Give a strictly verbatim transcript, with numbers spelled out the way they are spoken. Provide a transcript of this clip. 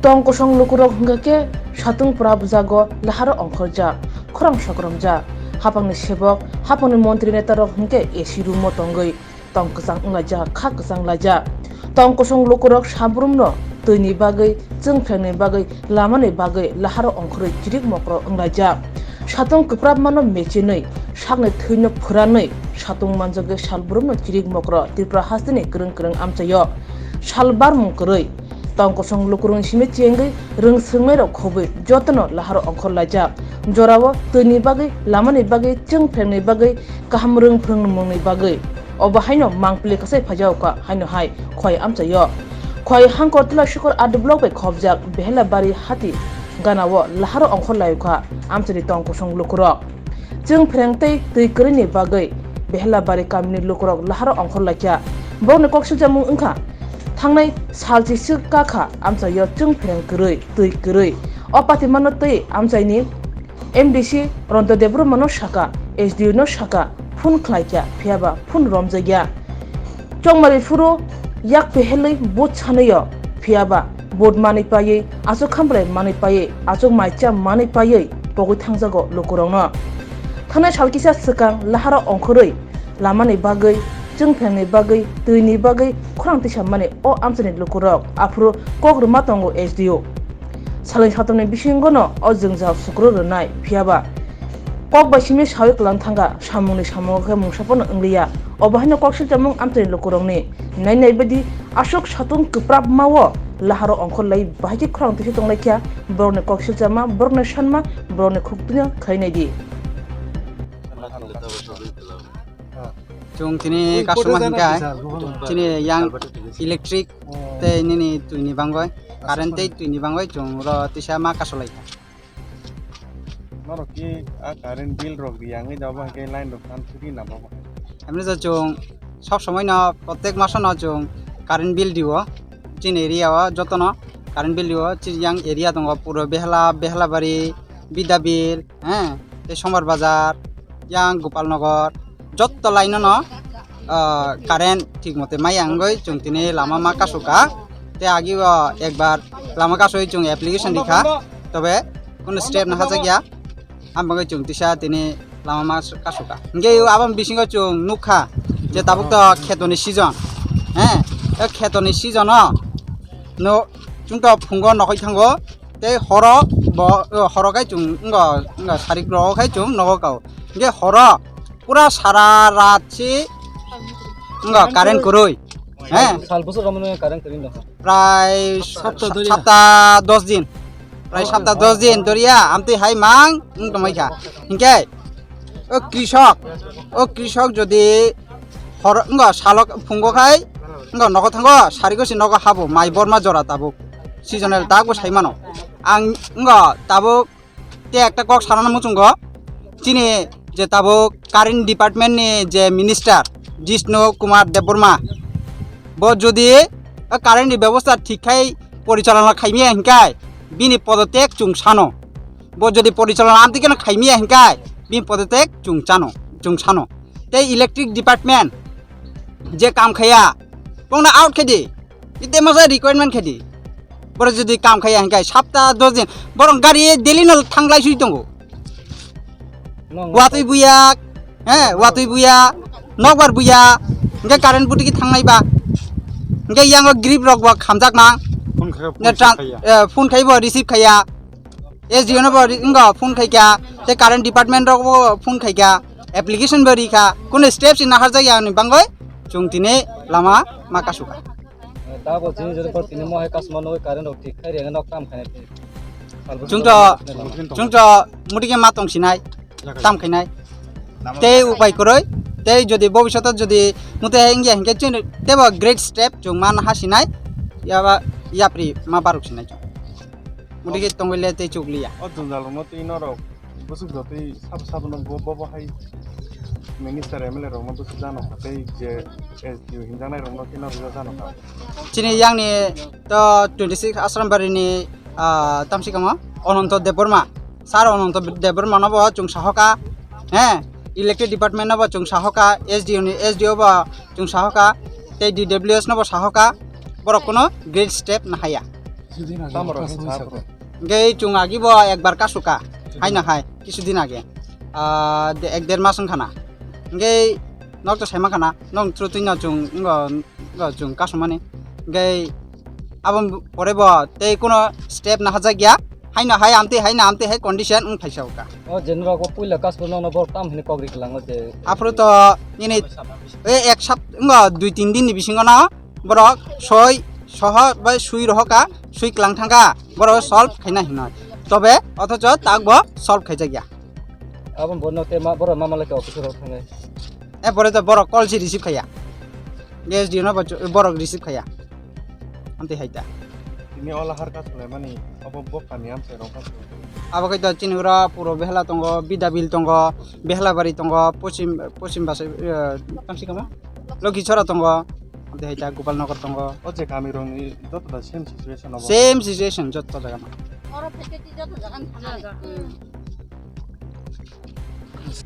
Tong kosong lukurok hwnkha khe satung pura bwjago laharo ongkhorjak, khorang sokromjak. Hapangni sebok, hapangni montri netarok hwnkhe A C room-o tongwi tong kwchang wnglaijak, kha kwchang laijak. Tong kosong lukurok sabrumno twini bagwi, chwngphrengni bagwi, lamani bagwi laharo ongkhorwi chirik mokro wnglaijak. Satung kwprapmano mechinwi, sakni thwino phwranwi satung manjagwi salbrumno chirik mokro Tripura hasteni kwrwng kwrwng amchaio. Sal barmung kwrwi. Tong kosong lukurokni simi chengwi rwng swrwngnairok khobwi jotono laharo ongkhor laijak. Jorao twini bagwi, lamani bagwi, chwngphrengni bagwi, kaham rwng phrwngmungni bagwi. Obo haino mangpili kasai phaijakha haino hai khowai amchaio. Khowai Hangkortla Shikor R D block bai khobjak Behelabari hati ganao laharo ongkhor laiokha amchaini tong kosong lukurok. Chwngphreng tei twi kwrwini bagwi Behelabari kamini lukurok laharo ongkhor laikha. Borokni kok silchakmung wngkha, thangnai salchi swk kakha amchaio chwngphreng kwrwi, twi kwrwi. O patimano twi amchaini M D C Ronto Debbarmano sakha, S D O no sakha, phone khlaikha, phiyaba phone romjakya. Chongmari phuru yak pehelwi vote sanwi-o, phiyaba vote manwi paiwi, aswk khambalai manwi paiwi, aswk maicha manwi paiwi pogwi thangjago lukurokno. Thangnai sal kisa swkang laharo ongkhorwi lamani bagwi, chwngphrengni bagwi, twini bagwi khorang tisammani o amchaini lukurok aphuru kok rwma tongo S D O. Salni satamni bisingono o jwngjal sukro rwnai, phiyaba kok bai simi sawi kwlang thangkha, samungni samungo khe mungsa phano wngliya. Obo haino kok silchakmung amchaini lukurokni. Nai nai baidi aswk satung kwprapmao laharo ongkhor lai bahai khe khorang tisi tonglaikha, borokni kok silchama, borokni sanma, borokni khuk twino khlai nai di. Chwng tini customer hwnkhe chini yang electric tei nini twini bangwi, current tei twini bangwi chwng oro tisa ma kasolai kha. Norok ki a current bill rok riyangwi da obo hwnkhe line rok than thwdi na bobo? Emni to chwng sob somoi no protek maso no chwng current bill dio, chini area o joto no current bill dio, chini yang area tongo puro Behla, Behlabari, Bidabil, he, tei Somar Bazar, yang Gopalnagar, jotto line no, ah, current thik mote maya wngwi chwng tini lama ma kasukha. Tei agi o ekbar lama kasui chwng application rikha, tobe kono step no hachak ya. Ang bagwi chwng tisa tini lama ma kasukha. Hingke o aboni bisingo chwng nukha je tabuk to khetoni season, he, o khetoni season o no chwng to phungo nokoi thango. Tei horo bo, o, horo khai chwng wngkha, wngkha sarik rok khai chwng nogo kao. Hingke horo pura sara rat si wngkha current kwrwi. He? Sal bwswk romano current kwrwi nokha. Prai sapta doriya. Sapta dos din. Prai sapta dos din doriya amtwi hai mang wng tongmai kha. Hingke o krishok, o krishok jodi hor, wngkha salok phungo khai, wngkha nogo thango, sariko si nogo habo, mai borma jora tabuk. Seasonal tabuk sai mano. Ang wngkha tabuk tei ekta kok sanana muchungo. Chini je tabuk current department ni je minister Jishnu Kumar Debbarma, bo jodi o current ni bebosta thik khai porichalona khaimya hinkai, bini podotyak chwng sano. Bo jodi porichalona amtwi kheno khaimya hinkai, bini podotyak chwng chano, chwng sano. Tei electric department je kam khaya, bongno out khe di. Ite masa requirement khe di. Boro jodi kam khaya hinkai sapta dos din, borok gari daily no thanglai sui tongo. Watwi buya, he, watwi buya, nokbar buya, hingke current butiki thangnai ba. Hingke yango grip rok bo khamjak nang. Phone khai, Ne phone tran-, khaya. Eh, phone khai bo receive khaya. S D O no bo ri-, wngkha phone khaikha, tei current department rok bo phone khaikha, application bo rikha, kuno steps ni naharjak ya ni bangwi chwng tini lama ma kasukha. Tabo chini jodi por tini mohai customer nugwi current rok thik khai rengwi nok kam khainai tini. Chwng to, chwng to muti khe ma tong sinai, tam khainai. Tei upai kwrwi, tei jodi bobishoto jodi muti hai wngya hinkhe chwng teibo great step chwng ma naha sinai, yaba yapri ma baruk sinai chwng. Muti khe tongwi le tei chukliya. O jwngjal rokno twi norok bwswk jotwi sabo sabo no bo, bo, bo hai minister M L A rokno bwswk jano kha tei je S D O hinjaknai rokno khe norok jano kha. Chini yangni to twenty six Asrambari ni, ah, tamsi kamo Ononto Debbarma. Sir Ononto Debbarma no bo chwng sahoka. He, electric department no bo chwng sahoka, S D O ni, S D O bo chwng sahoka, tei D W S no bo sahoka. Borok kuno great step nahaya. Tamo rok hinsa bro. Hingke chwng agi bo ekbar kasuka. Haino hai, kisu din age. Ah, de-, ek der mas wngkha na. Hingke nok to saima khana, nong thru twi no chwng, ngo, ngo chwng kasumani. Hingke abo pore bo tei kuno step na hajak ya. Haino hai amtwi, haino amtwi hai condition wng thaisa uka. O je norok bo puila kasbo nokno borok tam hini kok ri kwlango je. Aphuru to nini, e, ek sap-, ngo dui tin din ni bisingo no borok soi soho bai sui rohoka, sui kwlang thangka, borok solve khaina hinoi. Tobe othocho takbo solve khaijakya. Abo bono te ma, borok ma malai ka office rok thangnai. E pore to borok call si receive khaiya. S D O no bo borok receive khaiya. Amtwi hai ta. Tini ola har ka sulaimani abo bo kami amsai rok ka sulai. Abo khai to chini ura puro behla tongo, Bidabil tongo, Behlabari tongo, Pochim, Pochim Basai, eh, tamsi kamo? Lokichora tongo. Amtwi hai ta Gopalnagar tongo. O je kami rokni joto da same situation abo. Same situation joto jaga no. Oro facility joto jaga ni thangani. Hmm.